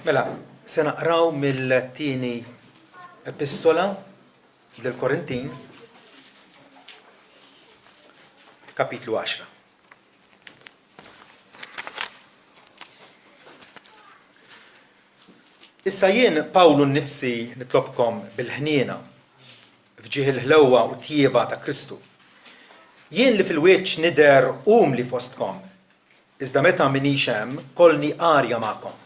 Mela, se naqraw mill-tieni epistola lill-Korintin, kapitlu 10. Issa jien Pawlu nnifsi nitlobkom bil-ħniena, f'ġieħ il-ħlewwa u t-tjieba ta' Kristu. Jien li fil-wiċċ nidher umli fostkom, iżda meta m'iniex hemm kollni arja magħkom.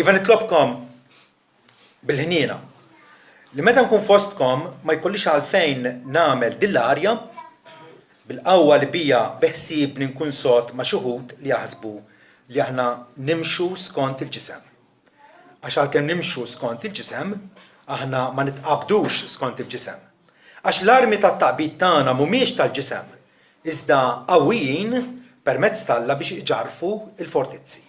Iva nitlobkom bil-ħniena, li meta nkun fostkom ma jkollix għalfejn nagħmel din l-arja, bil-qawwa li bija beħsiebni nkun sod ma' xi wħud li jaħsbu li aħna nimxu skont il-ġisem. Għax għalkemm nimxu skont il-ġisem, aħna ma nitqabdux skont il-ġisem. Għax l-armi tat-taqbid tagħna mhumiex tal-ġisem, iżda qawwijin permezz t'Alla biex iġarrfu l-fortizzi.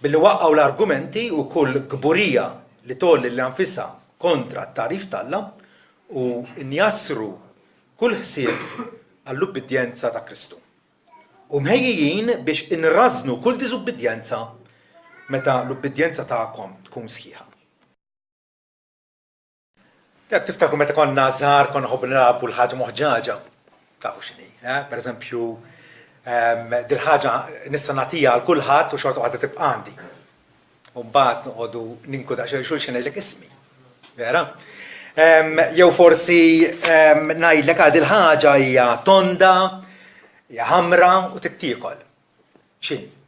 Billi waqqgħu l-argumenti u kull kburija li tgħolli lilha nfisha kontra t-tagħrif t'Alla u njassru kull ħsieb għall-ubbidjenza ta' Kristu. U mħejjijin biex inrażżnu kull diżubbidjenza meta l-ubbidjenza tagħkom tkun sħiħa. Tajjeb, tiftakru meta konna żgħar konna nħobbu nilagħbu l-ħaġa moħġaġa? Tafu x'inhi, eh? Per eżempju, ehm, dil-ħaġa nista' nagħtiha għal kulħadd u xorta waħda tibqa' għandi. U mbagħad noqogħdu ninku daqsxejn xulxin ngħidlek ismi. Vera? Ehm, jew forsi ehm, ngħidlek għad il-ħaġa hija tonda, hija ħamra u tittiekol. X'inhi?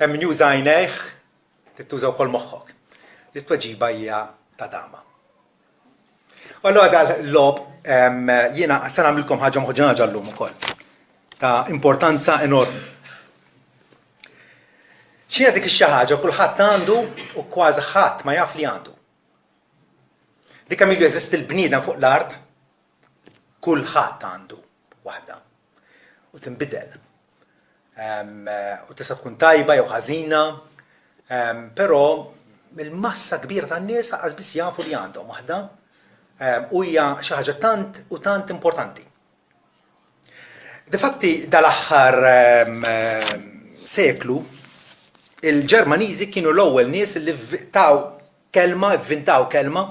Hemm min juża għajnejh, trid tuża wkoll moħħok. Li tweġiba hija ta' dama. U allura dal-logħob jiena se nagħmlilkom ħaġa moħġaġa llum ukoll. Ta' importanza enormi. X'inhi dik ix-xi ħaġa kulħadd għandu u kważi ħadd ma jaf li għandu. Dik kemm ilu jeżisti l-bniedem fuq l-art, Kulħadd għandu waħda. U tinbidel. U tista' tkun tajba jew ħażina, però il-massa kbira tan-nies lanqas biss jafu li għandhom waħda u hija xi ħaġa tant u tant importanti. Difatti dal-aħħar seklu il-Ġermaniżi kienu l-ewwel nies li taw Kelma, ivvintaw kelma,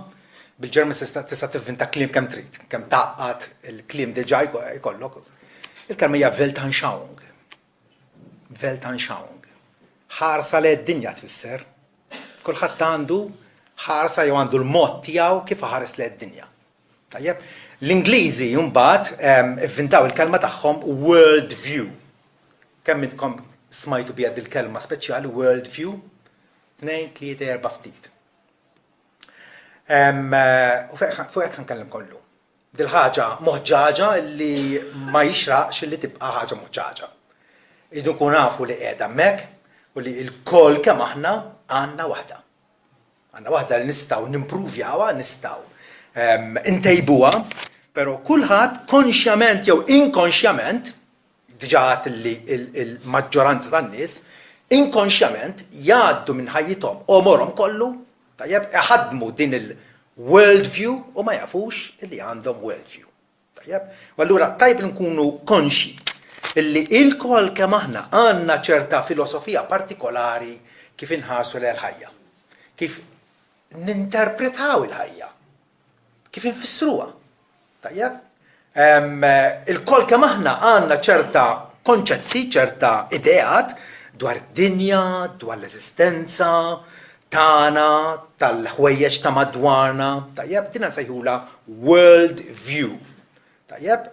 bil-Ġerman tista' tista' tivvinta kliem kemm trid, kemm tgħaqqad il-kliem diġà jkollok. Il-kelma hija Weltanschauung. Weltanschauung. Ħarsa lejn id-dinja tfisser. Kulħadd għandu ħarsa jew għandu l-mod tiegħu kif iħares lejn id-dinja. Tajjeb? L-Ingliżi mbagħad ivvintaw il-kelma tagħhom world view. Kemm minnkom smajtu biha dil-kelma speċjali world view? Tnejn, tlieta, erba' ftit. U fuq hekk ħankellimkom llum. Dil-ħaġa moħġaġa li ma jixraqx li tibqa' ħaġa moħġaġa. Idu nkun nafu li qiegħda hemmhekk u li l-koll kemm aħna għandna waħda. Għandna waħda li nistgħu nimpruvjawha, nistgħu ntejbuha, però kulħadd konxjament jew inkonxjament Diġà għedt li l-maġġoranza tan-nies inkonxjament jgħaddu minn ħajjithom għomorhom kollu, tajjeb, iħaddmu din il-world view u ma jafux illi għandhom world view. Tajjeb? U allura tajjeb li nkunu konxji illi ilkoll kemm aħna għandna ċerta filosofija partikolari kif inħarsu lejn il-ħajja, kif ninterpretaw il-ħajja. Kif infissruha? Tajjeb? Ilkoll kemm aħna għandna ċerta konċetti, ċerta ideat dwar id-dinja, dwar l-eżistenza tagħna, tal-ħwejjeġ ta' madwarna. Tajjeb, din nsejħulha world view. Tajjeb,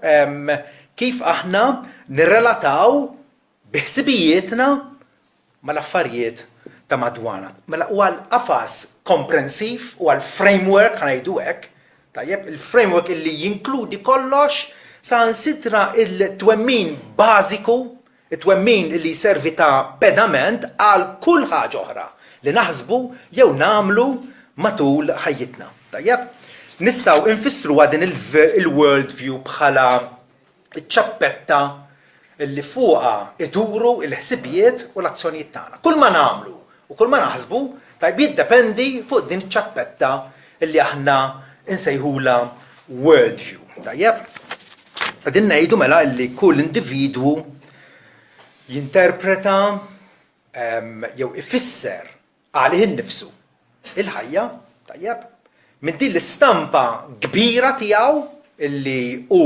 kif aħna nirrelataw bi ħsibijietna mal-affarijiet ta' madwarna. Mela huwa l-qafas komprensiv, huwa l-framework, ħa ngħidu hekk, tajjeb, il-framework illi jinkludi kollox, saħansitra il-twemmin bażiku, it-twemmin illi jservi ta' pedament għal kull ħaġa oħra li naħsbu jew nagħmlu matul ħajjitna. Tajjeb? Nistgħu nfissruha din il-world view bħala iċ-ċappetta li fuqha jduru l-ħsibijiet u l-azzjonijiet tagħna. Kull ma nagħmlu u kull ma naħsbu, tajjeb, jiddependi fuq din iċ-ċappetta li aħna nsejħulha world view. Tajjeb? Qegħdin ngħidu mela li kull individwu. jinterpreta jew ifisser għalih innifsu il-ħajja, tajjeb, minn din l-istampa kbira tiegħu illi hu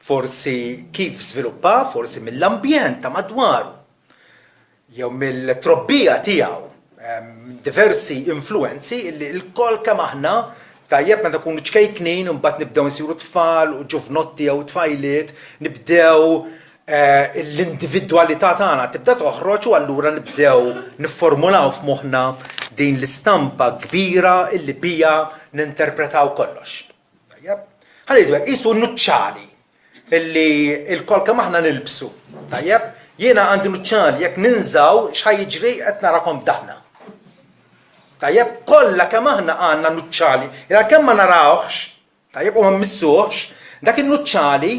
forsi kif żviluppa, forsi mill-ambjent ta' madwaru, jew mill-trobbija tiegħu, diversi influwenzi illi lkoll kemm aħna, tajjeb, meta nkunu ċkejknin u mbagħad nibdew nsiru tfal u ġuvnotti jew tfajliet, nibdew l-individwalità tagħna tibda toħroġ u allura nibdew nifformulaw f'moħħna din l-istampa kbira illi bija ninterpretaw kollox. Tajjeb? Ħa ngħidu hekk, qisu nuċċali illi lkoll kemm aħna nilbsu. Tajjeb? Jiena għandi nuċċali jekk ninżaw x'ħa jiġri qed narakom b'daħna. Tajjeb? Kollha kemm aħna għandna nuċċali. Għalkemm ma narawhx, Tajjeb, u ma mmissuhx, dak in-nuċċali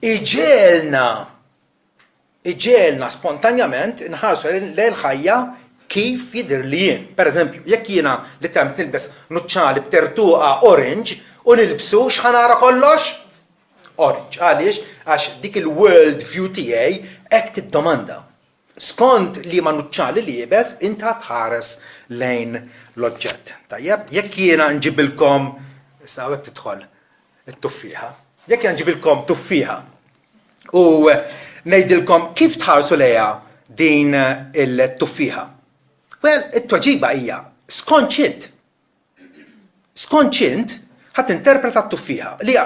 iġegħelna iġegħelna spontanjament inħarsu lejn il-ħajja kif jidhirli jien. Per eżempju, jekk jiena literalment nilbes nuċċali b'tertuqa orange u nilbsu x'ħa nara kollox? Orange. Għaliex? Għax dik il-world view tiegħi hekk tiddomanda. Skont liema nuċċali liebes int ħa tħares lejn l-oġġett. Tajjeb, jekk jiena nġibilkom, issa hawnhekk tidħol it-tuffieħa, jekk jiena nġibilkom tuffieħa u ngħidilkom kif tħarsu lejha din il-tuffieħa. Well, it-tweġiba hija skont x'int. Skont x'int ħa tinterpreta t-tuffieħa, li hija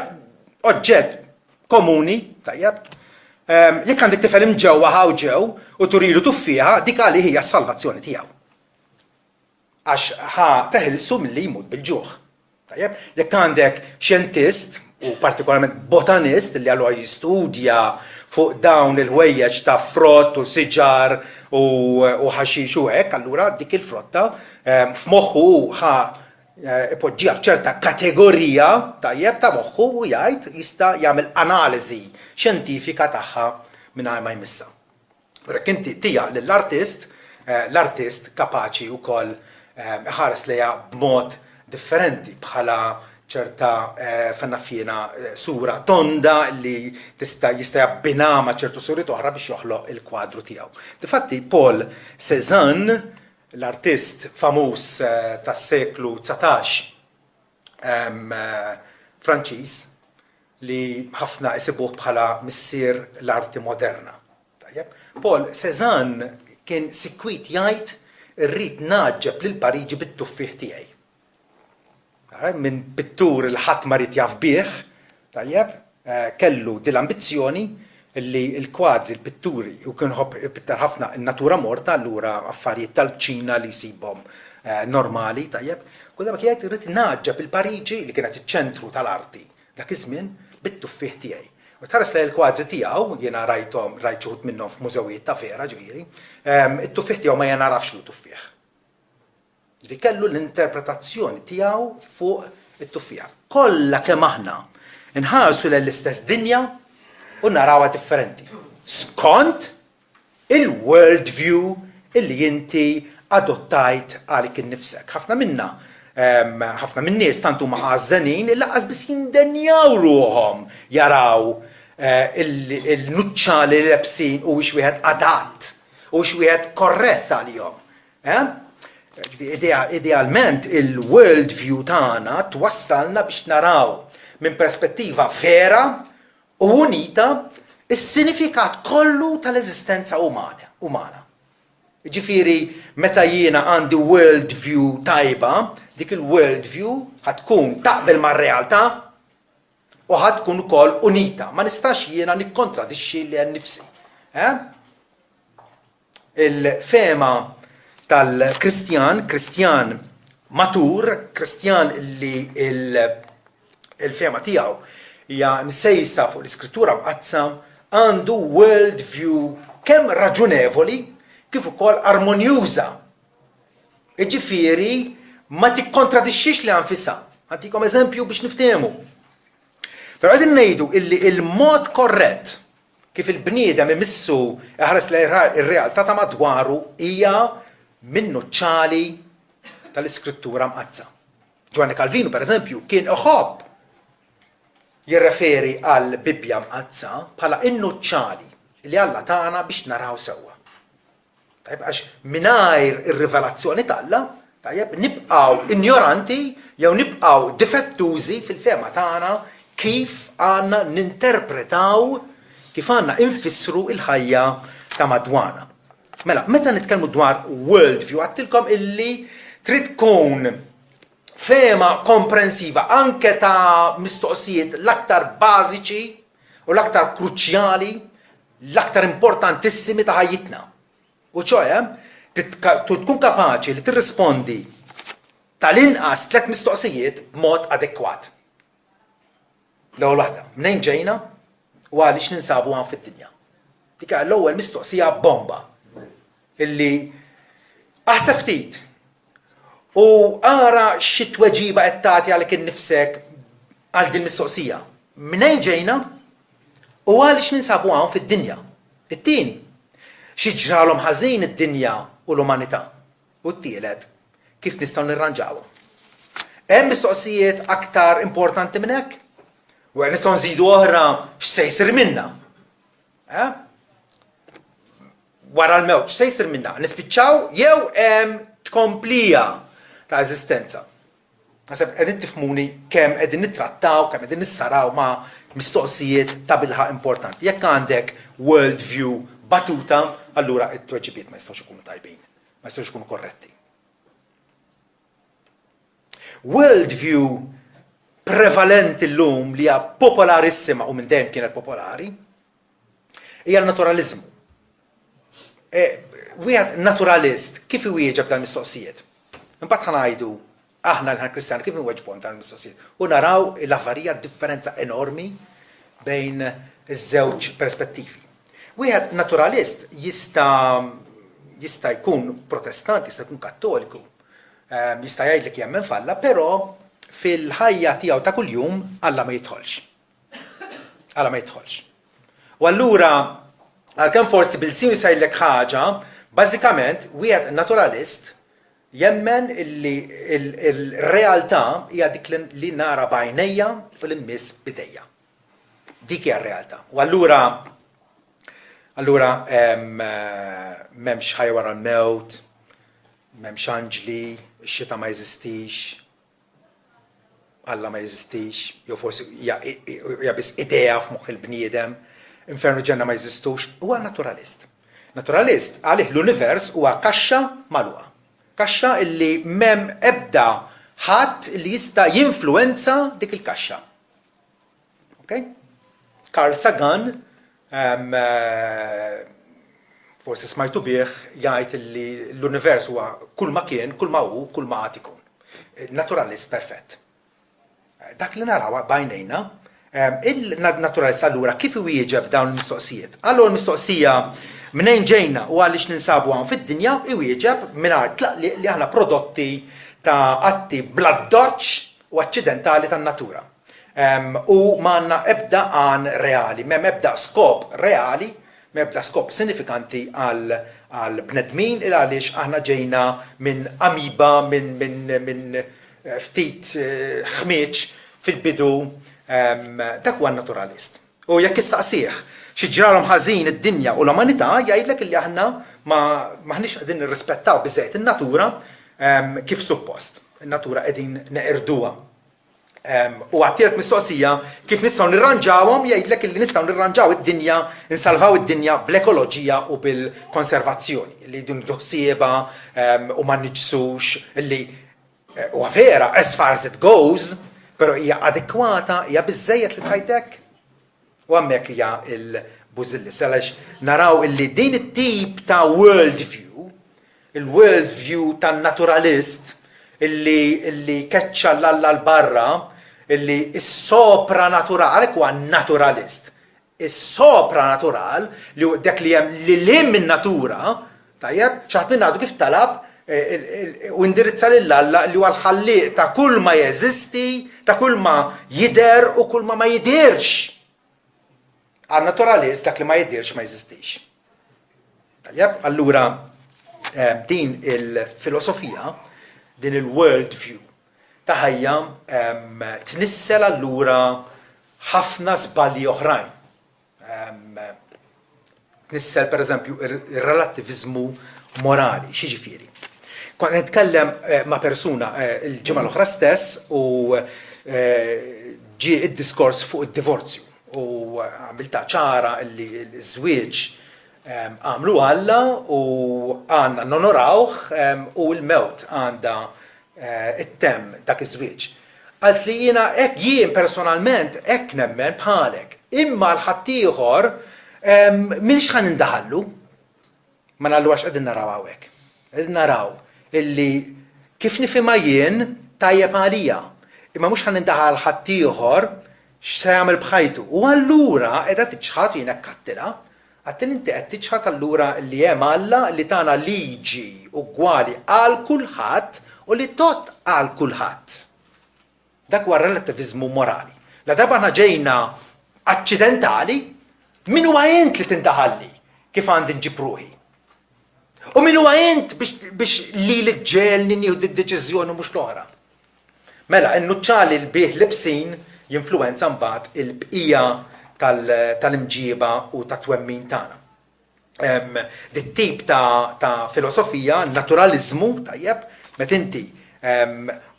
oġġett komuni, tajjeb. Jekk għandek tifel imġewwa ħaw ġew u turilu tuffieħa, dik għalih hija s-salvazzjoni tiegħu. Għax ħa teħilsu milli jmut bil-ġuħ. Tajjeb, jekk għandek xjentist u partikolarment botanist li allura jistudja fuq dawn il-ħwejjeġ ta' frott u siġar u ħaxix u hekk, allura dik il-frotta F'moħħu hu ħa ipoġġiha f'ċerta kategorija, tajjeb, ta' moħħu u jgħid jista' jagħmel analiżi xjentifika tagħha mingħajr ma jmissha. Però jekk inti ttiha lill-artist, l-artist kapaċi wkoll iħares lejha b'mod differenti bħala ċerta fejn naf jiena sura tonda li tista' jista' jabbinha ma' ċertu suriet oħra biex joħloq il-kwadru tiegħu. Difatti Paul Cézanne L-artist famuż tas-seklu 19 Franċiż li ħafna isibuh bħala missier l-arti moderna. Tajjeb? Paul Cézanne kien sikwit jgħid irrid ngħaġġeb lil Pariġi bit-tuffieħ tiegħi. Minn pittur li ħadd ma ried jaf bih, tajjeb, kellu din l-ambizzjoni li l-kwadri, l-pitturi, u kien iħobb ipittar ħafna n-natura morta, allura affarijiet tal-kċina li jsibhom normali, tajjeb. Kull darba kien jgħid irrid ngħaġġeb il-Pariġi li kienet iċ-ċentru tal-arti dak iż-żmien bit-tuffieħ tiegħi. U tħares lejn il-kwadri tiegħu, jiena rajthom, rajt xi wħud minnhom f'mużewijiet ta' vera ġifieri, it-tuffieħ tiegħu ma jingħarafx li hu tuffieħ. Ġifieri kellu l-interpretazzjoni tiegħu fuq it-tuffieħa. Kollha kemm aħna nħarsu lejn l-istess dinja u narawha differenti. Skont il-world view illi inti adottajt għalik innifsek. Ħafna minna, ħafna min-nies tant huma għażżenin illi lanqas biss jindenjaw ruħhom jaraw il-nuċċali li lebsin huwiex wieħed adatt, huwiex wieħed korrett għalihom. Eh? Idealment il-world view tagħna twassalna biex naraw minn perspettiva vera u unita is-sinifikat kollu tal-eżistenza umana. umana. Ġifieri meta jiena għandi world view tajba, dik il-world view ħatkun taqbel mar-realtà u ħa tkun ukoll unita. Ma nistax jiena nikkontradixxi lili nnifsi. Eh? Il-fehma tal-Kristjan, Kristjan matur, Kristjan li l-fehma tiegħu hija msejsa fuq l-Iskrittura Mqaddsa, għandu world view kemm raġunevoli kif ukoll armonjuża. Jiġifieri ma tikkontradixxix lilha nfisha. Ħa ntikom eżempju biex niftehmu. Però qegħdin ngħidu illi il-mod korrett Kif il-bniedem imissu iħares lejn ir-realtà ta' madwaru hija min-nuċċali tal-Iskrittura Mqaddsa. Ġwanni Kalvinu, per eżempju, kien iħobb jirreferi għall-Bibbja Mqaddsa bħala n-nuċċali li Alla tana biex naraw sewwa. Tajjeb, għax mingħajr ir-rivelazzjoni t'Alla, tajjeb, nibqgħu injoranti jew nibqgħu difettużi fil-fehma tagħna kif għandna ninterpretaw, kif għandna infissru l-ħajja ta' madwarna. Mela, meta nitkellmu dwar world view, għattilkom illi trid tkun fehma komprensiva anke ta' mistoqsijiet l-aktar bażiċi u l-aktar kruċjali l-aktar importantissimi ta' ħajjitna. U ċoe, tkun kapaċi li tirrispondi tal-inqas tlett mistoqsijiet b'mod adekwat. L-ewwel waħda, mnejn ġejna u għaliex ninsabu hawn fid-dinja? Dik hija l-ewwel mistoqsija bomba illi aħseb ftit u ara xi tweġiba qed tagħti għalik innifsek għal din mistoqsija. Mnejn ġejna u għaliex ninsabu hawn fid-dinja? It-tieni, xi ġralhom ħażin id-dinja u l-umanità? U t-tielet, kif nistgħu nirranġawhom? Hemm mistoqsijiet aktar importanti minn hekk? U nistgħu nżidu oħra x'se jsir minna? Eh? Wara l-mewt, x'se jsir minna? Nispiċċaw jew hemm tkomplija ta' eżistenza? Naħseb qegħdin tifhmuni kemm qegħdin nittrattaw, kemm qegħdin nissaraw ma' mistoqsijiet tabilħaqq importanti. Jekk għandek world view batuta, allura t-tweġibiet ma jistgħux ikunu tajbin, ma jistgħux ikunu korretti. World view prevalenti llum li hija popolarissima u minn dejjem kienet popolari, hija n-naturaliżmu. E, wieħed naturalist kif iwieġeb dal-mistoqsijiet? Imbagħad ħa ngħidu aħna l Kristjani kif inweġbuhom dan il-mistoqsijiet u naraw l-avarija differenza enormi bejn iż-żewġ perspettivi. Wieħed naturalist jista' jista' jkun protestant, jista' jkun kattoliku, ehm, jista' jgħidlek jemmen f'Alla, però fil-ħajja tiegħu ta' kuljum Alla ma jidħolx. Alla ma jidħolx. U allura, għalkemm forsi bil-sin jgħidlek ħaġa, bażikament wieħed naturalist jemmen illi il-realtà hija dik li nara b'għajnejja u li mmiss b'idejja. Dik hija r-realtà. U allura allura m'hemmx ħajja wara l-mewt, m'hemmx anġli, ix-xita ma jeżistix, Alla ma jeżistix, jew forsi hija biss idea f'moħħ il-bniedem, infern u ġenna ma jeżistux, huwa naturalist. Naturalist għalih l-univers huwa kaxxa magħluqa. Kaxxa illi m'hemm ebda ħadd li jista' jinfluwenza dik il-kaxxa. Okay? Carl Sagan, um, forsi smajtu bih, jgħid li l-univers huwa kull ma kien, kull ma hu, kull ma għad ikun. Naturalist perfett. Dak li naraw b'għajnejna, il-naturalist allura kif iwieġeb dawn il-mistoqsijiet? Allura l-mistoqsija mnejn ġejna u għaliex ninsabu hawn fid-dinja iwieġeb mingħajr tlaqliq li aħna prodotti ta' atti bl-addoċċ u aċċidentali tan-natura. U ma għandna ebda għan reali, m'hemm ebda skop reali, m'hemm ebda skop sinifikanti għal bnedmin il għaliex aħna ġejna minn amiba, minn minn minn ftit ħmieġ fil-bidu, dak huwa n-naturalist. U jekk issaqsih xi ġralhom ħażin id-dinja u l-umanità, jgħidlek illi aħna ma m'aħniex qegħdin nirrispettaw biżżejjed in-natura kif suppost. In-natura qegħdin neqirduha. U għat-tielet mistoqsija, kif nistgħu nirranġawhom, jgħidlek illi nistgħu nirranġaw id-dinja, insalvaw id-dinja bl-ekoloġija u bil-konservazzjoni, li jdu nieħdu ħsiebha u ma nniġġsux, illi eh, huwa vera as far as it goes, però hija adekwata, hija biżżejjed li tgħid hekk? U hemmhekk hija l-bużillis għaliex naraw illi din it-tip ta' world view, il-world view tan-naturalist illi illi keċċa 'l Alla 'l barra, illi s-sopranatural, għalhekk huwa naturalist, is-sopranatural li hu dak li hemm lil hinn min-natura, Tajjeb, xi ħadd minna għadu kif talab u indirizza lil Alla li huwa l-ħallieq ta' kull ma jeżisti, ta' kull ma jidher u kull ma ma jidhirx. Għal naturalist dak li ma jidhirx ma jeżistix. Tajjeb, allura eh, din il-filosofija, din il-world view ta' ħajja tnissel allura ħafna żbalji oħrajn. Tnissel pereżempju ir-relattiviżmu morali. X'jiġifieri? Kont qed nitkellem ma' persuna l-ġimgħa l-oħra stess u ġie d-diskors fuq id-divorzju u għamiltha ċara li ż-żwieġ għamlu Alla u għandna nonorawh u l-mewt għandha ttemm dak iż-żwieġ. Qaltli jiena hekk jien personalment hekk nemmen bħalek, imma għal ħaddieħor m'iniex ħa nindaħallu. Mela allura x'qegħdin naraw hawnhekk? Qegħdin naraw illi kif nifhimha jien tajjeb għalija, imma mhux ħa nindaħal ħaddieħor x'se jagħmel b'ħajtu. U allura qiegħda tiċħad u jien hekk għedtilha, għedtilha inti qed tiċħad allura li hemm Alla li tana liġi ugwali għal kulħadd u li tgħodd għal kulħadd. Dak huwa r-relattiviżmu morali. Ladarba aħna ġejna aċċidentali, min huwa int li tindaħalli kif għandi nġib ruħi? U min huwa int biex, biex lili ġġegħelni nieħu d-deċiżjoni mhux l-oħra? Mela, in-nuċċali l-bih libsin jinfluwenza mbagħad il-bqija tal-imġiba u tat-twemmin tagħna. Dit-tip ta', ta filosofija, naturaliżmu, tajjeb, meta inti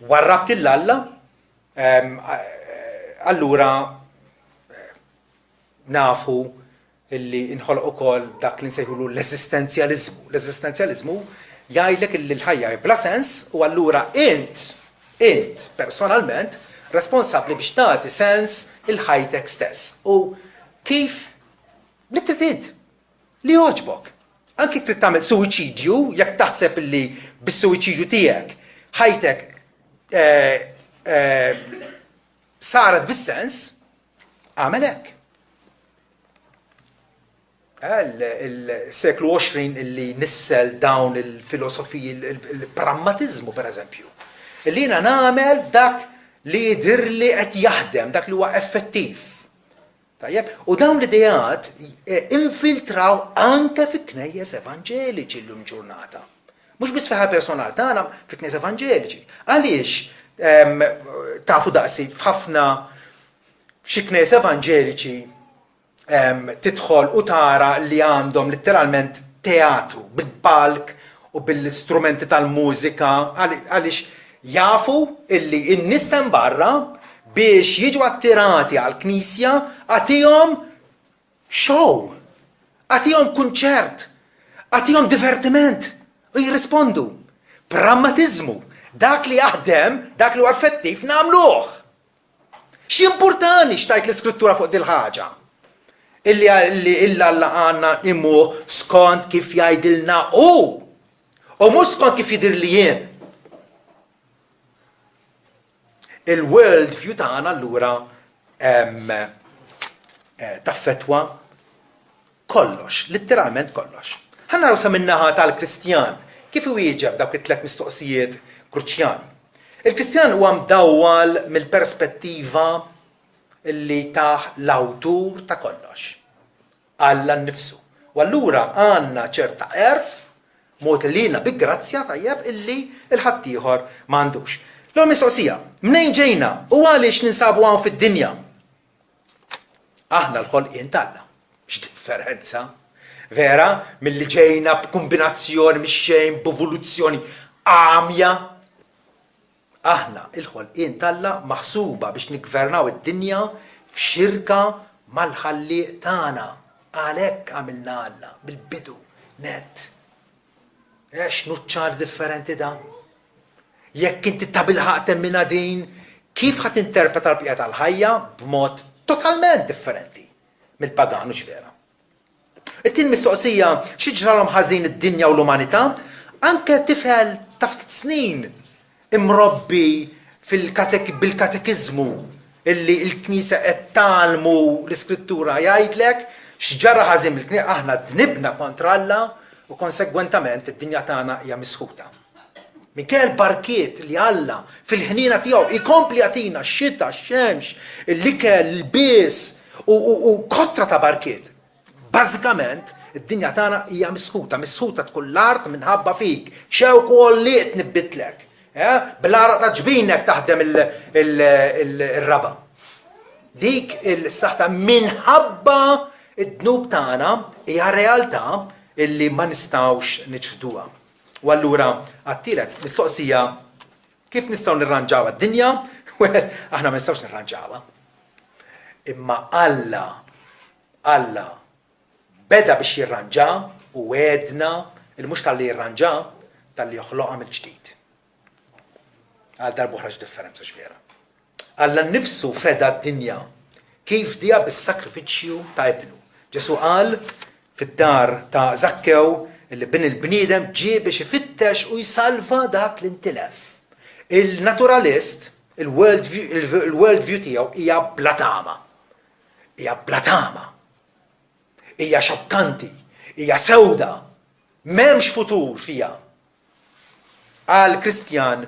warrabt 'il Alla, allura nafu illi inħoloq ukoll dak li nsejħulu l-eżistenzjaliżmu. L-eżistenzjaliżmu jgħidlek illi l-ħajja hi bla sens u allura int, int personalment, responsabbli biex tagħti sens il ħajtek stess. U kif Li trid int. Li jogħġbok. Anki jekk trid tagħmel suwiċidju, jekk taħseb li bis-suwiċidju tiegħek ħajtek eh, eh, saret bis-sens, agħmel hekk. Eh, il-seklu 20 illi nissel dawn il-filosofiji, il-pragmatizmu per eżempju. Illi jiena nagħmel dak li jidhirli qed jaħdem, dak li huwa effettiv. Tajjeb, u dawn l-ideat infiltraw anke fi knejjes evanġeliċi llum ġurnata. Mhux biss fil-ħajja personali tagħna, fi knejjes evanġeliċi. Għaliex tafu daqsi f'ħafna xi knejjes evanġeliċi tidħol u tara li għandhom letteralment teatru bil-palk u bil-istrumenti tal-mużika għaliex jafu illi n-nies t'hemm barra biex jiġu attirati għall-knisja agħtihom show, agħtihom kunċert, agħtihom divertiment u jirrispondu. Prammatiżmu, dak li jaħdem, dak li huwa effettiv nagħmluh. X'jimpurtani x'tgħid l-Iskrittura fuq dil-ħaġa? Illi illa Alla għandna nqimuh skont kif jgħidilna hu. U mhux skont kif jidhirli jien. Il-world view tagħna allura eh, taffetwa kollox, litteralment kollox. Ħa naraw sa min-naħa tal-Kristjan kif iwieġeb dawk it-tlet mistoqsijiet kruċjali. Il-Kristjan huwa mdawwal mill-perspettiva li tah l-awtur ta' kollox. Alla nnifsu. U allura għandna ċerta għerf mogħti lilna bi grazzja, tajjeb, illi l-ħaddieħor m'għandux. L-ewwel mistoqsija, mnejn ġejna u għaliex ninsabu hawn fid-dinja? Aħna l-ħolqien t'Alla. X'differenza! Vera, milli ġejna b'kumbinazzjoni mix-xejn, b'evoluzzjoni għamja. Aħna, il-ħolqien t'Alla maħsuba biex niggvernaw id-dinja f'xirka mal-Ħallieq tagħna. Għalhekk għamilna Alla mill-bidu nett. Eh, x'nuċċar differenti dan! Jekk inti tabilħaqq temminha din, kif ħa tinterpreta l-bqija tal-ħajja b'mod totalment differenti mill-pagan, hux vera? It-tieni mistoqsija, xi ġralhom ħażin id-dinja u l-umanità? Anke tifel ta' ftit snin imrobbi bil-katekiżmu illi l-Knisja qed tgħallmu l-Iskrittura jgħidlek x'ġara ħażin mill-Knisja, aħna dnibna kontra Alla u konsegwentament id-dinja tagħna hija misħuta. Minkejja l-barkiet li Alla fil-ħniena tiegħu jkompli jagħtina x-xita, x-xemx, l-ikel, l-ilbies u kotra ta' barkiet. Bażikament, id-dinja tagħna hija misħuta, misħuta tkun l-art minħabba fik. Xewk u għollieq tnibbitlek. Eh? Bl-għaraq ta' ġbinek taħdem il-raba'. Dik il-saħta minħabba id-dnub tagħna hija realtà. illi ma nistgħux niċħduha. U allura għat-tielet mistoqsija kif nistgħu nirranġawha d-dinja? Well, aħna ma nistgħux nirranġawha. Imma Alla, Alla beda biex jirranġa u wegħedna li mhux talli jirranġa, talli joħloqha mill-ġdid. Għal darb'oħra x'differenza x'vera. Alla nnifsu feda d-dinja kif fdiha bis-sagrifiċċju ta' Ibnu. Ġesù qal fid-dar ta' Żakkew li Bin il-bniedem ġie biex ifittex u jsalva dak li ntilef. Il-naturalist, il-world view tiegħu hija bla tama. Hija bla tama. Hija xokkanti, hija sewda, m'hemmx futur fiha. Għal Kristjan,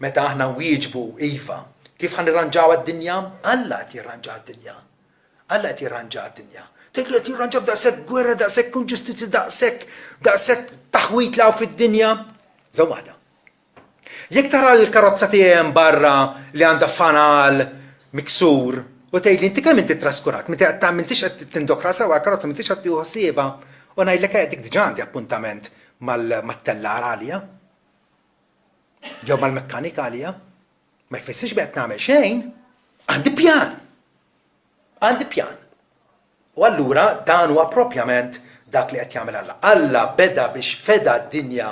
meta aħna nwieġbu iva, kif ħa nirranġawha d-dinja? Alla qed jirranġa d-dinja. Alla qed jirranġa d-dinja. Tgħid li qed jirranġa b'daqshekk gwerra, daqshekk inġustizzji, daqshekk daqshekk taħwit law fid-dinja. Żew waħda. Jekk tara l-karozza tiegħi hemm barra li għandha fanal miksur u tgħidli inti kemm inti traskurat, m'intix qed tindokra sewwa l-karozza, m'intix qed tieħu ħsiebha, u ngħidlek eh dik diġà għandi appuntament mat-tellar għaliha jew mal-mekkanika għaliha. Ma jfissirx li qed nagħmel xejn, għandi pjan. Għandi pjan. U allura dan huwa propjament dak li qed jagħmel Alla. Alla beda biex feda d-dinja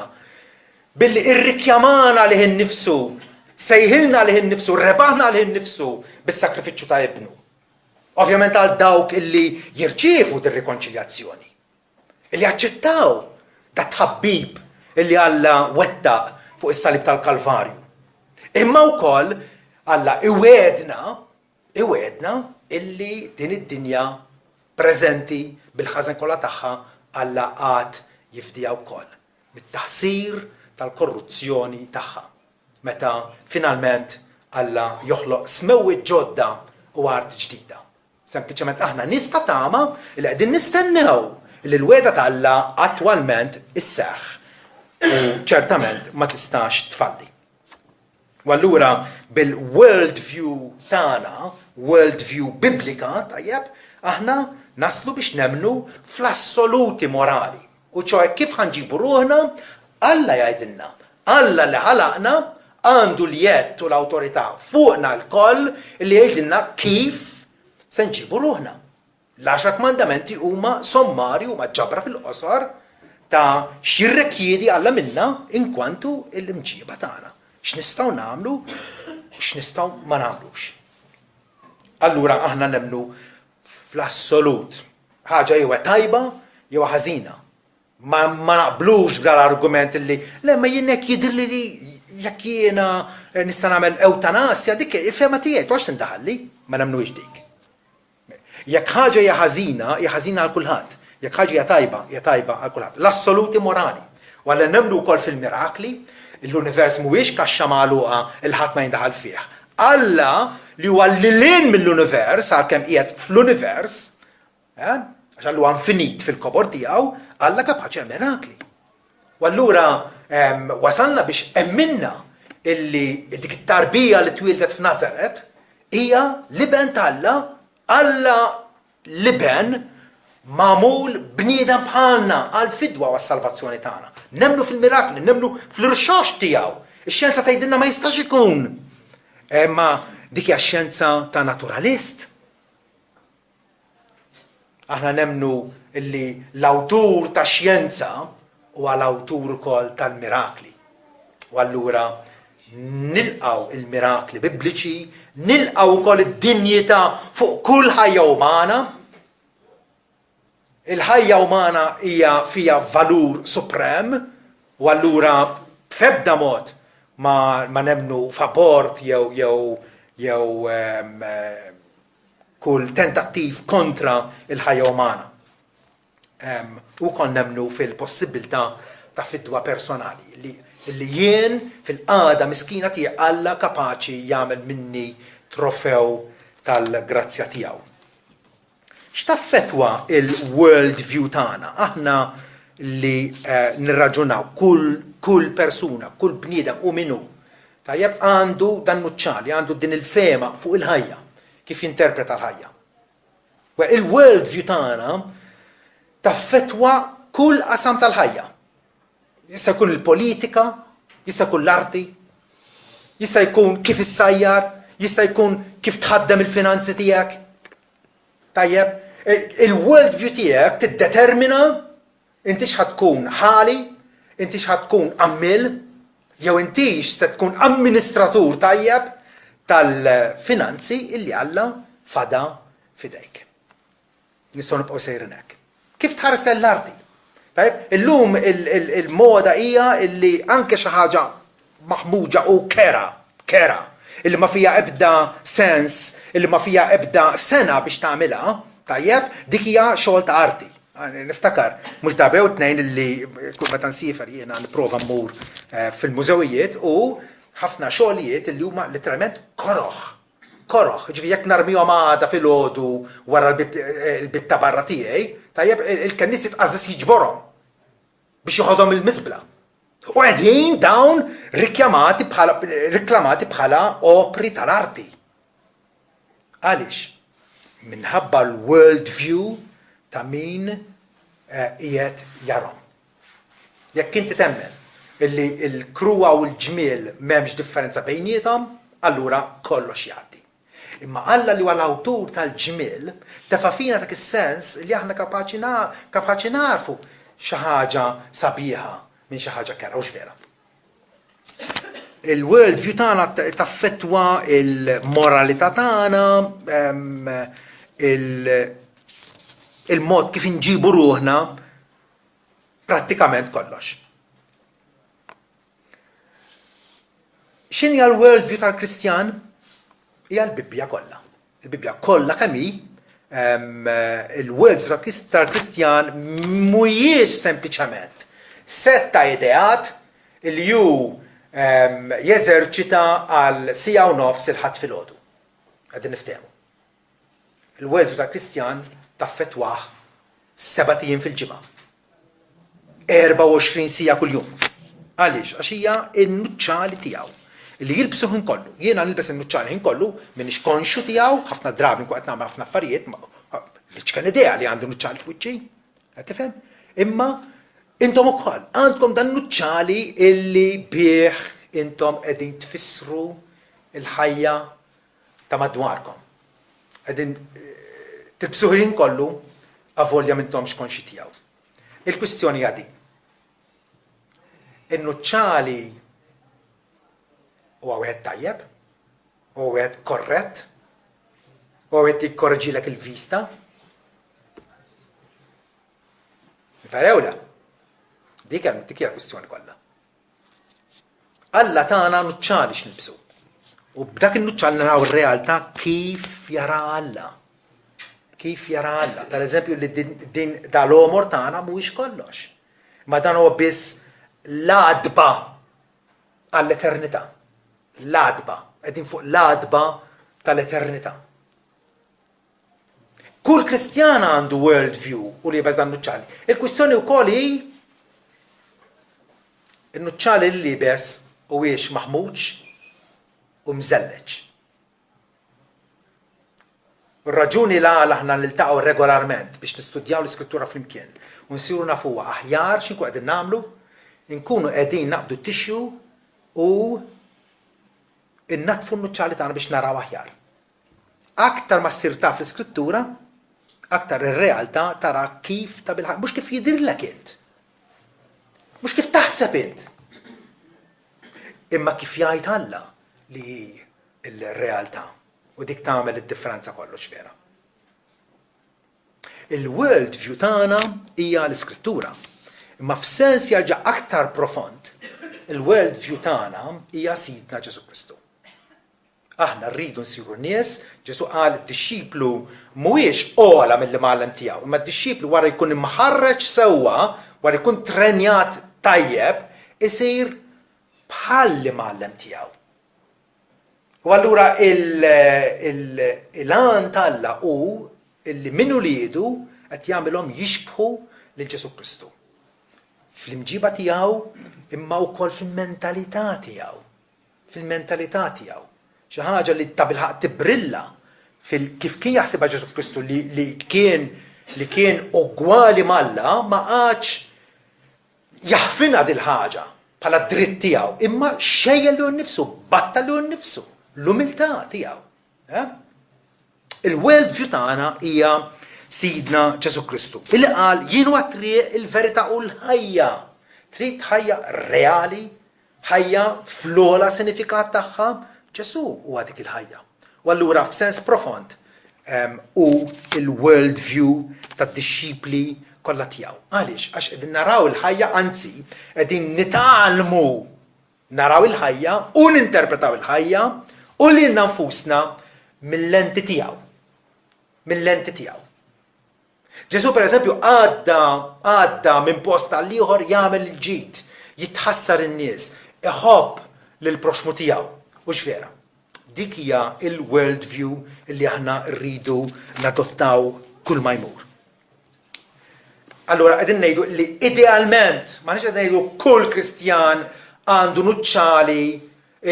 billi irrikjamana għalih innifsu, sejħilna għalih innifsu, rebaħna għalih innifsu bis-sagrifiċċju ta' Ibnu. Ovvjament għal dawk illi jirċievu dir-rikonċiljazzjoni, illi jaċċettaw dat-tħabbib illi Alla wettaq fuq is-salib tal-Kalvarju. Imma wkoll Alla iwegħedna Iwegħedna illi din id-dinja preżenti bil-ħażen kollha tagħha Alla għad jifdiha wkoll mit-taħsir tal-korruzzjoni tagħha, meta finalment Alla joħloq smewwiet ġodda u art ġdida. Sempliċement aħna nies ta' tama li qegħdin nistennew li l-wegħda ta' Alla attwalment isseħħ u ċertament ma tistax tfalli. U allura bil-world view tagħna, world view biblika, tajjeb, aħna naslu biex nemmnu fl-assoluti morali. U ċoe kif ħa nġibu ruħna, Alla jgħidilna. Alla li ħalaqna għandu l-jedd u l-awtorità fuqna lkoll li jgħidilna kif se nġibu ruħna. L-Għaxar Kmandamenti huma sommarju, huma ġabra fil-qosor ta' x'jirrekjiedi Alla minna inkwantu l-imġieba tagħna, x'nistgħu nagħmlu u x'nistgħu ma nagħmlux. Allura aħna nemmnu fl-assolut. Ħaġa jew tajba jew ħażina. Ma, ma naqblux b'dal-argument li le ma jien hekk jidhirli li jekk jiena nista' nagħmel ewtanasja dik il-fehma tiegħi toqgħodx tindaħalli, ma nemmnuhiex dik. Jekk ħaġa hija ħażina, hija ħażina għal kulħadd. Jekk ħaġa hija tajba, hija tajba għal kulħadd. L-assoluti morali. U għalhekk nemmnu wkoll fil-mirakli, l-univers mhuwiex kaxxa magħluqa li ħadd ma jindaħal fih. Alla li huwa lil hinn mill-univers, għalkemm qiegħed fl-univers, eh, għax Alla huwa infinit fil-kobor tiegħu, Alla kapaċi jagħmel mirakli. U allura wasalna biex emminna illi dik it-tarbija li twieldet f'Nazaret hija l-Iben t'Alla, Alla l-Iben magħmul bniedem bħalna għall-fidwa u għas-salvazzjoni tagħna. Nemmnu fil-mirakli, nemmnu fl-irxoxt tiegħu. Ix-xjenza tgħidilna ma jistax ikun. Imma dik hija x-xjenza ta' naturalist. Aħna nemmnu li l-awtur tax-xjenza huwa l-awtur ukoll tal-mirakli. U allura nilqgħu il-mirakli bibliċi, nilqgħu wkoll id-dinjità fuq kull ħajja umana. Il-ħajja umana hija fiha valur suprem u allura f'ebda mod ma, ma nemmnu f'abort jew jew jew ehm, kull tentattiv kontra l-ħajja umana. U wkoll nemmnu fil-possibbiltà ta' fidwa personali, li, li jien fil-qagħda miskina tiegħi Alla kapaċi jagħmel minni trofew tal-grazzja tiegħu. X'taffettwa il-world view tagħna? Aħna li eh, nirraġunaw kull, kull persuna, kull bniedem u min hu, Tajjeb, għandu dan nuċċali, għandu din il-fehma fuq il-ħajja, kif jinterpreta l-ħajja. Il-world view tagħna taffettwa kull qasam tal-ħajja. Jista' jkun il-politika, jista' jkun l-arti, jista' jkun kif issajjar, jista' jkun kif tħaddem il-finanzi tiegħek. Tajjeb, il-world view tiegħek tiddetermina intix ħa tkun ħali, intix ħa tkun għammiel, jew intix se tkun amministratur tajjeb tal-finanzi illi Alla fada f'idejk. Nistgħu nibqgħu sejrin hekk. Kif tħares lejn l-arti? Tajjeb, illum il-moda hija illi anke xi ħaġa maħmuġa u kera, kera, illi ma fiha ebda sens, illi ma fiha ebda sengħa biex tagħmilha, tajjeb, dik hija xogħol ta' arti. Niftakar, mhux darba jew tnejn illi kull meta nsiefer jiena nipprova mmur fil-mużewijiet u ħafna xogħlijiet illi huma litteralment koroh. Koroh, jiġifieri jekk narmihom għada filgħodu wara l-bieb ta' barra tiegħi, tajjeb, il-kennies jitqażżeż jiġborhom biex joħodhom il-miżbla. U qegħdin dawn rikjamati bħala riklamati bħala opri tal-arti. Għaliex? Minħabba l-world view ta' min eh, qiegħed jarhom. Jekk inti temmen illi l-kruha u l-ġmiel m'hemmx differenza bejniethom, allura kollox jgħaddi. Imma Alla li huwa l-awtur tal-ġmiel, tefa' fina dak is-sens li aħna kapaċi kapaċi nagħrfu xi ħaġa sabiħa minn xi ħaġa kerha, hux vera? Il-world view tagħna taffettwa il-moralità tagħna, il-mod kif inġibu ruħna prattikament kollox. X'inhi l-world view tal-Kristjan? Hija l-Bibbja kollha. Il-Bibbja kollha kemm hi, il-world view tal-Kristjan mhuwiex sempliċement sett ta' ideat li hu jeżerċita għal siegħa u nofs il-Ħadd filgħodu. Qegħdin niftehmu. Il-worldview tal-Kristjan taffettwah sebat ijiem fil-ġimgħa. 24 siegħa kuljum. Għaliex? Għax hija n-nuċċali tiegħu li jilbsu ħin kollu. Jiena nilbes in-nuċċali ħin kollu, m'iniex konxju tiegħu, ħafna drabi nkun qed nagħmel ħafna affarijiet, l-iċken idea li għandi nuċċali f'wiċċi. Qed tifhem? Imma intom ukoll għandkom dan nuċċali illi bih intom qegħdin tfissru l-ħajja ta' madwarkom. Qegħdin tilbsuh il-ħin kollu avolja m'intomx konxji tiegħu. Il-kwistjoni hija din. In-nuċċali huwa wieħed tajjeb, huwa wieħed korrett, huwa wieħed li jkorreġilek il-vista. Vera jew le? Dik dik hija l-kwistjoni kollha. Alla tana nuċċali x'nilbsu. U b'dak in-nuċċali naraw ir-realtà kif jara Alla. Kif jara Alla. Per eżempju li din, din dal-omor tagħna mhuwiex kollox. Ma dan huwa biss l-għadba għall-eternità. L-għadba. Qegħdin fuq l-għadba tal-eternità. Kull Kristjan għandu world view u liebes dan nuċċali. Il-kwistjoni wkoll hi in-nuċċali li liebes huwiex maħmuġ u mżelleġ. U r-raġuni l għala aħna niltaqgħu regolarment biex nistudjaw l-Iskrittura flimkien u nsiru nafuha aħjar x'inkunu qegħdin nagħmlu, inkunu qegħdin naqbdu t-tissue u innaddfu n-nuċċali tagħna biex naraw aħjar. Aktar ma ssir taf l-Iskrittura, aktar ir-realtà tara kif tabilħaqq, mhux kif jidhirlek int. Mhux kif taħseb int. Imma kif jgħid Alla li hi l-realtà. U dik tagħmel id-differenza kollox vera. Il-world view tagħna hija l-Iskrittura. Imma f'sens jarġa' aktar profond, il-world view tagħna hija Sidna Ġesù Kristu. Aħna rridu nsiru nies, Ġesù qal id-dixxiplu mhuwiex ogħla mill-imgħallem tiegħu, imma d-dixxiplu wara jkun imħarreġ sewwa, wara jkun trenjat tajjeb, isir bħall-imgħallem tiegħu. U allura il-għan t'Alla hu illi minn uliedu qed jagħmilhom jixbħu lil Ġesù Kristu. Fl-imġiba tiegħu imma wkoll fil-mentalità tiegħu. fil-mentalità tiegħu. Xi ħaġa li tabilħaqq tibbrilla fil kif kien jaħsibha Ġesù Kristu li, li kien li kien ugwali m'Alla ma qagħadx jaħfinha dil-ħaġa bħala dritt tiegħu, imma xejjen lilu nnifsu, battal lilu nnifsu, l-umiltà tiegħu. Eh? Il-world view tagħna hija Sidna Ġesù Kristu, illi qal jien huwa triq il-verità u l-ħajja. Trid ħajja reali, ħajja fl-ogħla sinifikat tagħha, Ġesù huwa dik il-ħajja. U allura f'sens profond hu il-world view tad-dixxipli kollha tiegħu. Għaliex? Għax qegħdin naraw il-ħajja, anzi, qegħdin nitgħallmu naraw il-ħajja u ninterpretaw il-ħajja u lilna nfusna mil-lenti tiegħu. Mil-lenti tiegħu. Ġesù pereżempju għadda għadda minn post għal ieħor jagħmel il-ġid, jitħassar in-nies, iħobb lill-proxxmu tiegħu. Hux vera? Dik hija l-world view li aħna rridu nadottaw kull ma jmur. Allura qegħdin ngħidu li idealment, m'aħniex qegħdin ngħidu kull Kristjan għandu nuċċali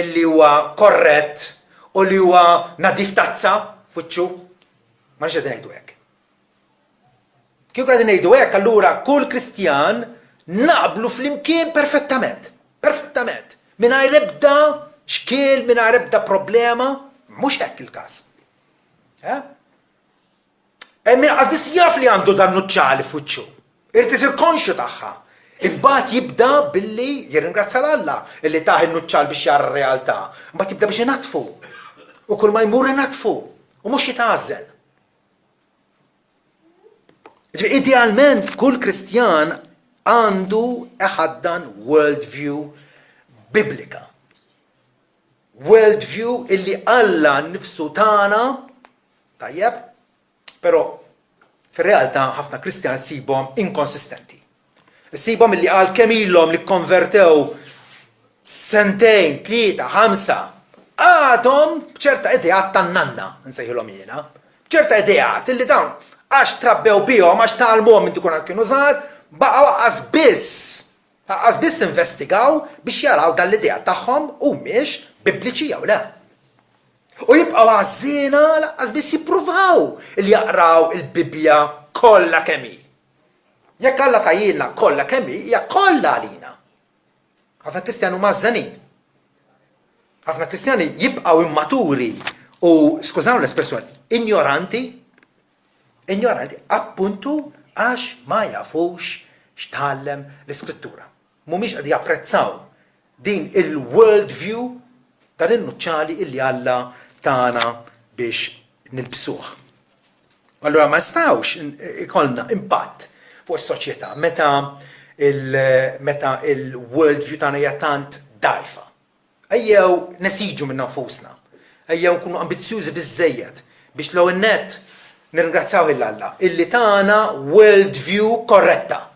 illi huwa korrett u li huwa nadif tazza f'wiċċu. M'aħniex qegħdin ngħidu hekk. Kieku qegħdin ngħidu hekk, allura kull Kristjan naqblu flimkien perfettament. Perfettament. Mingħajr ebda xkiel, mingħajr ebda problema, mhux hekk il-każ. Eh? Hemm min qas biss jaf li għandu dan nuċċali f'wiċċu. Irid isir konxju tagħha. Imbagħad jibda billi jirringrazzja 'l Alla illi tah in-nuċċal biex jara r-realtà. Imbagħad jibda biex inaddfu. U kull ma jmur inaddfu. U mhux jitgħażżen. Ġifieri idealment kull Kristjan għandu iħaddan world view biblika. World view illi Alla nnifsu tana, tajjeb, però fir-realtà ħafna Kristjani ssibhom inkonsistenti. Issibhom illi għal kemm ilhom li kkonvertew sentejn, tlieta, ħamsa, għadhom b'ċerta ideat tan-nanna, nsejħilhom jiena, b'ċerta ideat illi dawn għax trabbew bihom, għax tgħallmuhom minn dikun kienu żgħar, baqgħu aqqas biss Lanqas biss investigaw biex jaraw dan l-ideat tagħhom humiex Bibliċi jew le. U jibqgħu għażżiena lanqas biss jippruvaw li jaqraw il-Bibbja kollha kemm hi. Jekk Alla tahielna kollha kemm hi, hija kollha għalina. Ħafna Kristjani huma għażżenin. Ħafna Kristjani jibqgħu immaturi u, skużawni l-espressjoni, injoranti Injoranti appuntu għax ma jafux x'tgħallem l-Iskrittura. Mhumiex qed japprezzaw din il-world view, dan in-nuċċali illi Alla tana biex nilbsuh. Allura ma nistgħux ikollna impatt fuq is-soċjetà meta meta il-world view tagħna hija tant dgħajfa. Ejjew nesiġu minna nfusna. Ejjew nkunu ambizzjużi biżżejjed biex l-ewwel nett nirringrazzjaw lil Alla illi tana world view korretta.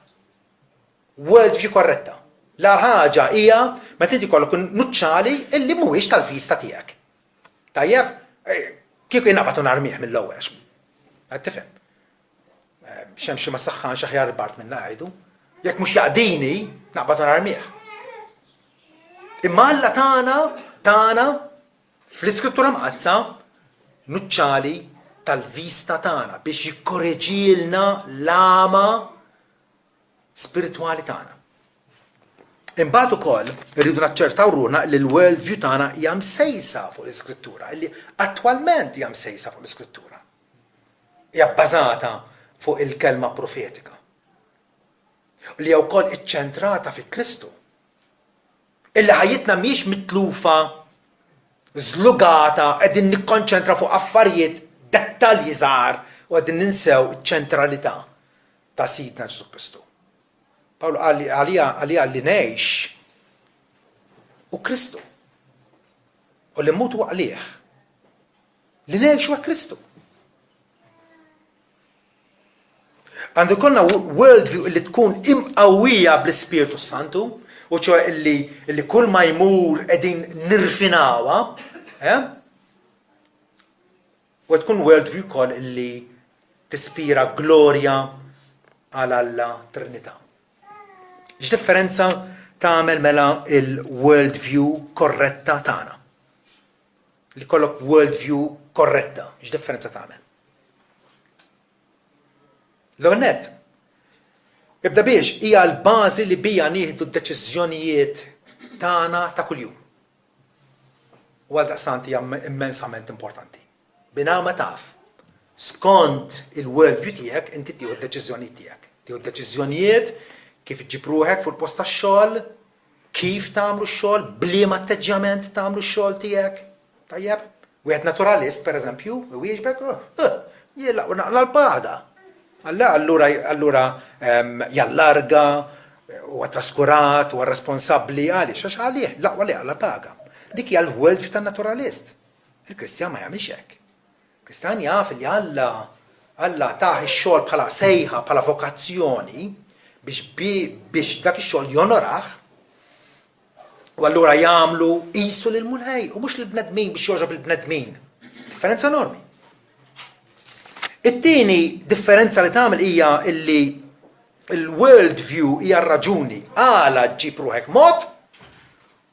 World view korretta. L-agħar ħaġa hija meta inti jkollok nuċċali illi mhuwiex tal-vista tiegħek. Tajjeb? Kieku jien naqbad u narmih mill-ewwel għax qed tifhem. Xemx ma saħħanx aħjar bart minn ngħidu. Jekk mhux jaqdini, naqbad u narmih. Imma Alla tana, tana fl-Iskrittura Mqaddsa nuċċali tal-vista tagħna biex jikkoreġilna l-għama spiritwali tagħna. Imbagħad ukoll irridu naċċertaw ruħna li l-world view tagħna hija msejsa fuq l-Iskrittura, li attwalment hija msejsa fuq l-Iskrittura. Hija bbażata fuq il-kelma profetika. Li hija wkoll iċċentrata fi Kristu. Illi ħajjitna mhijiex mitlufa, żlugata, qegħdin nikkonċentra fuq affarijiet, dettalji żgħar u qegħdin ninsew iċ-ċentralità ta' Sidna Ġesù Kristu. Pawlu qal li għalija għalija li ngħix hu Kristu. U li mmut huwa qligħ. Li ngħix huwa Kristu. Għandu jkollna world view li tkun imqawwija bl-Ispirtu Santu, u ċoe illi, illi kull ma jmur qegħdin nirfinawha, eh? U tkun world view ukoll illi tispira glorja għal Alla Trinità. X'differenza tagħmel mela il-world view korretta tagħna? Li kollok world view korretta, x'differenza tagħmel? L-ewwel nett, ibda biex hija l-bażi li biha nieħdu d-deċiżjonijiet tagħna ta' kuljum. U għaldaqstant hija immensament importanti. Mingħajr ma taf, skont il-world view tiegħek inti tieħu d-deċiżjonijiet tiegħek. Tieħu d-deċiżjonijiet kif iġġib ruħek fuq il-post tax-xogħol, kif tagħmlu x-xogħol, b'liema atteġġjament tagħmlu x-xogħol tiegħek. Tajjeb? Wieħed naturalist, pereżempju, iwieġbek, oh, oh, jien naqla l-paga. Allura allura ehm, jallarga, huwa traskurat, huwa responsabbli għaliex għax għalih l-aqwa li jaqla paga. Dik hija l-worldview tan-naturalist. Il-Kristjan ma jagħmilx hekk. Kristjan jaf li Alla Alla tah ix-xogħol bħala sejħa, bħala vokazzjoni biex biex dak ix-xogħol jonorah u allura jagħmlu qisu lil Mulej u mhux lill-bnedmin biex jogħġob il-bnedmin. Differenza enormi. It-tieni differenza li tagħmel hija illi il-world view hija r-raġuni għala ġġib ruħek mod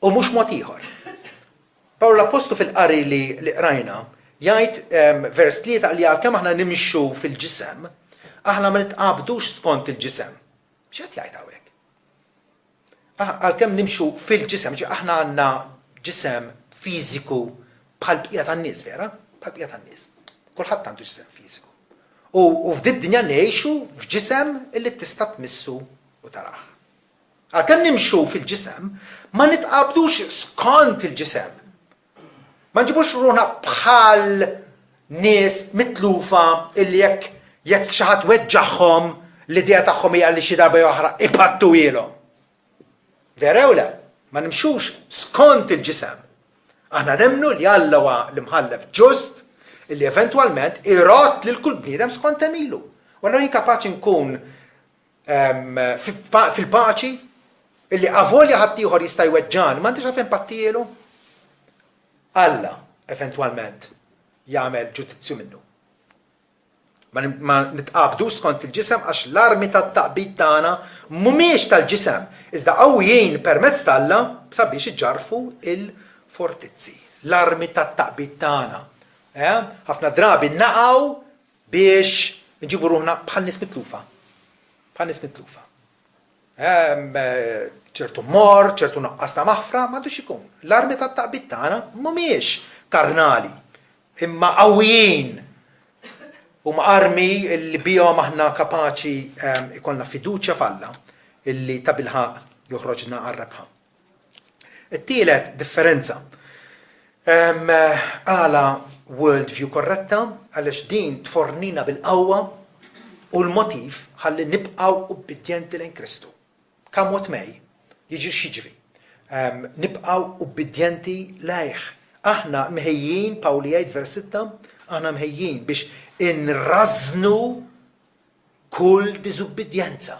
u mhux mod ieħor. Pawlu l-Appostlu fil-qari li li qrajna jgħid vers 3 li għalkemm aħna nimxu fil-ġisem, aħna ma nitqabdux skont il-ġisem. X'qed jgħid hawnhekk? Għalkemm nimxu fil-ġisem, ġi aħna għandna ġisem fiżiku bħal bqija tan-nies, vera? Bħal bqija tan-nies. Kulħadd għandu ġisem fiżiku. U, u f'did-dinja ngħixu f'ġisem illi tista' tmissu u tarah. Għalkemm nimxu fil-ġisem, ma nitqabdux skont il-ġisem. Ma nġibux ruħna bħal nies mitlufa illi jekk jekk xi ħadd weġġagħhom l-idea tagħhom hija li xi darba jew oħra ipattuhielhom. Vera jew le? Ma nimxux skont il-ġisem. Aħna nemmnu li Alla huwa l-imħallef ġust illi eventwalment irodd lil kull bniedem skont għemilu. U allura jien kapaċi nkun fil-paċi, illi avolja ħaddieħor jista' jweġġagħni, m'għandix għalfejn npattielu. Alla eventwalment jagħmel ġudizzju minnu. Ma nitqabdux skont il-ġisem għax l-armi tat-taqbid tagħna mhumiex tal-ġisem, iżda qawwijin permezz t'Alla sabiex iġarrfu l-fortizzi. L-armi tat-taqbid tagħna. Eh? Ħafna drabi naqgħu biex nġibu ruħna bħal nies mitlufa. Bħal nies mitlufa. Ċertu mor, ċertu nuqqas ta' maħfra, m'għandux ikun. L-armi tat-taqbid tagħna mhumiex karnali, imma qawwijin. Huma armi li bihom aħna kapaċi ikollna fiduċja f'Alla illi tabilħaqq joħroġna għar-rebħa. It-tielet differenza. Għala world view korretta għaliex din tfornina bil-qawwa u l-motiv ħalli nibqgħu ubbidjenti lejn Kristu. Come what may, jiġri x'jiġri. Nibqgħu ubbidjenti lejh. Aħna mħejjin, Pawlu jgħid vers 6, aħna mħejjin biex inrażżnu kull diżubbidjenza.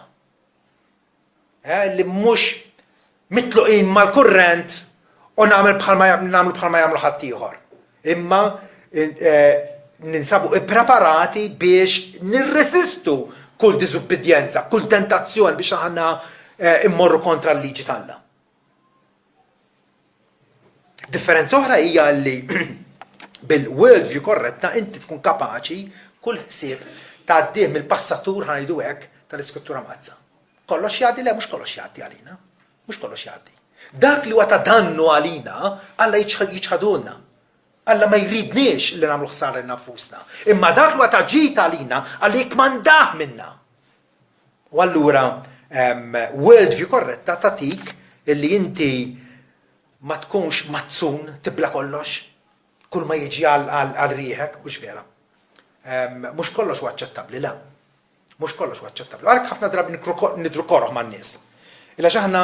Eh, li mhux mitluqin mal-kurrent u nagħmel bħalma nagħmlu bħalma jagħmlu ħaddieħor. Imma eh, ninsabu ippreparati biex nirresistu kull diżubbidjenza, kull tentazzjoni biex aħna eh, immorru kontra l-liġi t'Alla. Differenza oħra hija li bil-world view korretta inti tkun kapaċi kull ħsieb tgħaddih mill-passatur ħa ngħidu hekk tal-Iskrittura Mqaddsa. Kollox jgħaddi? Le, mhux kollox jgħaddi għalina. Mhux kollox jgħaddi. Dak li huwa ta' dannu għalina, Alla jiċħadulna. Alla ma jridniex li nagħmlu ħsara lilna nfusna. Imma dak li huwa ta' ġid għalina, Alla jikkmandah minna. U allura world view korretta tagħtik illi inti ma tkunx mazzun tibla kollox, kull ma jiġi għal rieħek, hux vera. Mhux kollox huwa aċċettabbli, le. Mhux kollox huwa aċċettabbli. Għalhekk ħafna drabi nidhru koroh man-nies. Għax aħna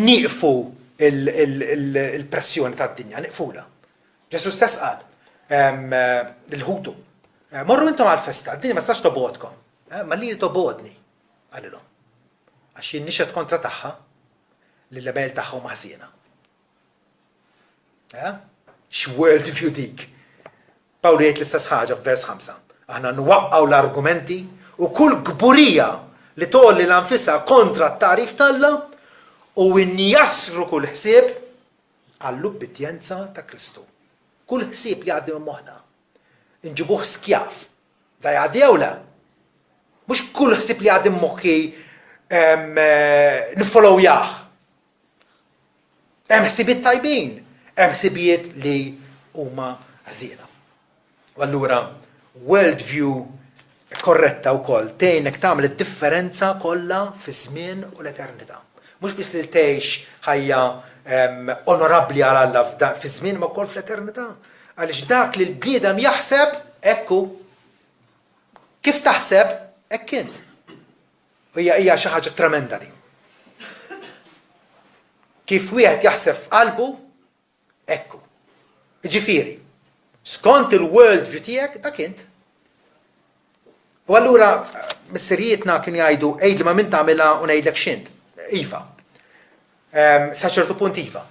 nieqfu il-pressjoni tad-dinja, nieqfulha. Ġesù stess qal lil ħutu, Morru intom għall-festa, d-dinja ma tistax tobgħodkom, imma lili tobgħodni, qalilhom. Għax jien nixhed kontra tagħha li l-għemejjel tagħha huma ħżiena. X'world view dik! Pawlu jgħid l-istess ħaġa f'vers 5. Aħna nwaqqgħu l-argumenti u kull kburija li tgħolli lilha nfisha kontra t-tagħrif t'Alla u njassru kull ħsieb għall-ubbidjenza ta' Kristu. Kull ħsieb jgħaddi minn moħħna. Inġibuh skjav. Da jgħaddi jew le? Mhux kull ħsieb li jgħaddi moħħi niffollowjah. Hemm ħsibiet tajbin, hemm ħsibijiet li huma ħżiena. U allura world view korretta wkoll tgħinek tagħmel id-differenza kollha fiż-żmien u l-eternità. Mhux biss li tgħix ħajja onorabbli għal Alla fiż-żmien imma wkoll fl-eternità. Għaliex dak li l-bniedem jaħseb hekk hu. Kif taħseb hekk int. U hija hija xi ħaġa tremenda din. Kif wieħed jaħseb f'qalbu, hekk hu. Ġifieri, skont il-world view tiegħek dak int. U allura missirijietna kienu jgħidu għidli ma' min tagħmilha u ngħidlek x'int. Iva. Ehm, sa ċertu punt iva.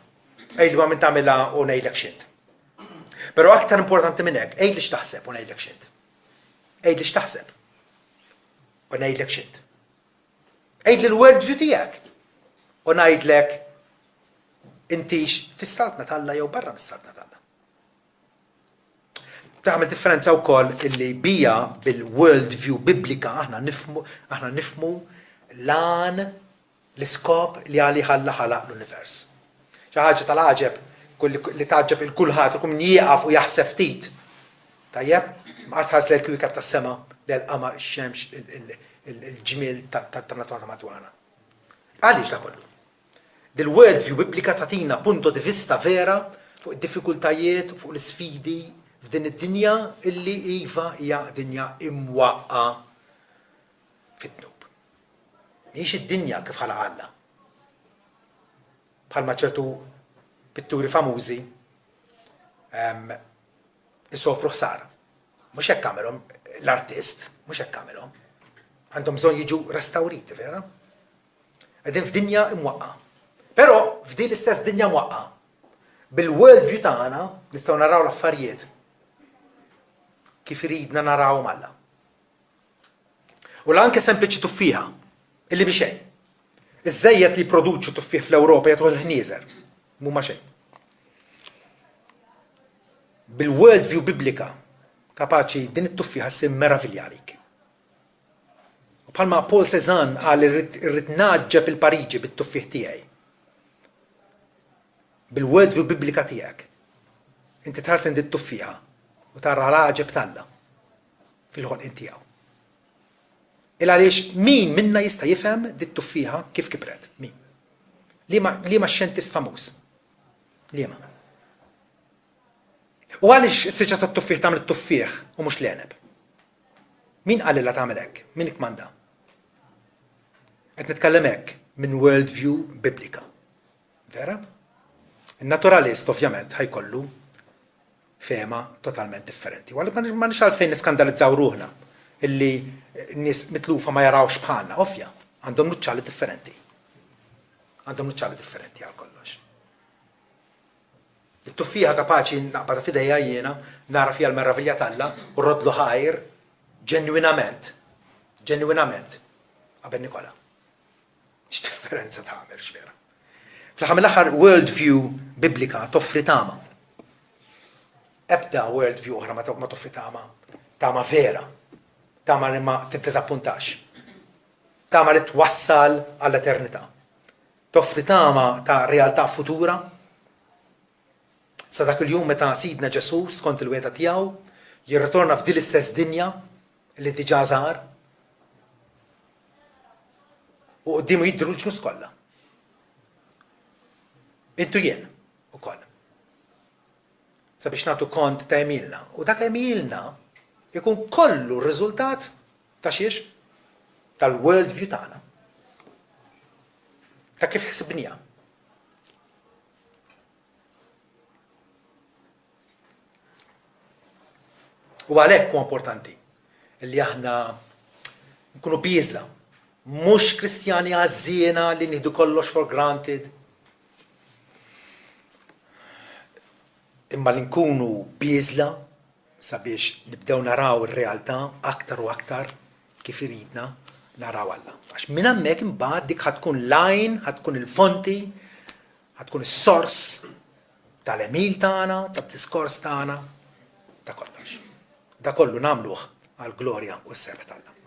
Għidli ma' min tagħmilha u ngħidlek x'int. Però aktar importanti minn hekk, għidli x'taħseb u ngħidlek x'int. Għidli x'taħseb u ngħidlek x'int. Għidli l-world view tiegħek u ngħidlek intix fis-saltna t'Alla jew barra mis-saltna t'Alla. Tagħmel differenza wkoll illi bija bil-world view biblika aħna nifmu aħna nifmu l-għan l-iskop li għalih Alla ħalaq l-univers. Xi ħaġa tal-għaġeb li tgħaġġeb il kulħadd u min jieqaf u jaħseb ftit. Tajjeb? Mqar tħares lejn il-kwiekeb tas-sema, lejn il-qamar, ix-xemx, il-ġmiel tan-natura ta' madwarna. Għaliex da kollu? Dil-world view biblika tagħtina punto di vista vera fuq id-diffikultajiet u fuq l-isfidi f'din id-dinja illi iva hija dinja imwaqqa' fid-dnub. Mhijiex id-dinja kif ħalaqha Alla. Bħalma ċertu pitturi famużi ehm, isofru ħsara. Mhux hekk għamilhom l-artist, mhux hekk għamilhom. Għandhom bżonn jiġu restawriti, vera? Qegħdin f'dinja imwaqqa. Però f'din l-istess dinja mwaqqa, bil-world view tagħna nistgħu naraw l-affarijiet kif iridna narawhom Alla. U la anke sempliċi tuffieħa, illi mhi xejn. Iż-żejjed li jipproduċu tuffieħ fl-Ewropa jagħtuh il-ħnieżer, m'huma xejn. Bil-world view biblika kapaċi din it-tuffieħa ssir meravilja għalik. U bħalma Paul Cézanne qal irrid irrid ngħaġġeb il-Pariġi bit-tuffieħ tiegħi. Bil-world view biblika tiegħek, inti tħares lejn dit-tuffieħa u tara l-għaġeb t'Alla fil-ħolqien tiegħu. Il għaliex min minna jista' jifhem dit-tuffieħa kif kibret? Min? Liema liema xjentist famuż? Liema? U għaliex is-siġra tat-tuffieħ tagħmel it-tuffieħ u mhux l-għeneb? Min qalilha tagħmel hekk? Min ikkmanda? Qed nitkellem hekk minn world view biblika. Vera? In-naturalist ovvjament ħa jkollu fehma totalment differenti. U għalhekk m'għandniex għalfejn niskandalizzaw ruħna illi nies mitlufa ma jarawx bħalna, ovvja, għandhom nuċċali differenti. Għandhom nuċċali differenti għal kollox. It-tuffieħa kapaċi naqbadha f'idejja jiena, nara fiha l-meravilja t'Alla u rroddlu ħajr ġenwinament, ġenwinament, qabel nikolha. X'differenza tagħmel, x'vera. Fl-aħħar mill-aħħar world view biblika toffri tama. Ebda world view oħra ma toffri tama, tama vera, tama li ma tiddiżappuntax, tama li twassal għall-eternità. Toffri tama ta' realtà futura sa dak il-jum meta Sidna Ġesù, skont il-wegħda tiegħu, jirritorna f'din l-istess dinja li diġà żar u quddiemu jidhru l-ġnus kollha. Int u jien ukoll. Sabiex nagħtu kont ta' għemilna. U dak għemilna jkun kollu r-riżultat Ta' xiex? Tal-world view tagħna. Ta' kif ħsibniha. U għalhekk huwa importanti li aħna nkunu bieżla, mhux Kristjani għażżiena li nieħdu kollox for granted. Imma li nkunu bieżla sabiex nibdew naraw ir-realtà aktar u aktar kif iridna naraw Alla. Għax minn hemmhekk imbagħad dik ħa tkun l-għajn, ħa tkun il-fonti, ħa tkun is-sors tal-għemil tagħna, tad-diskors tagħna, ta' kollox. Da kollu nagħmluh. Għall-glorja u s-sebħ t'Alla.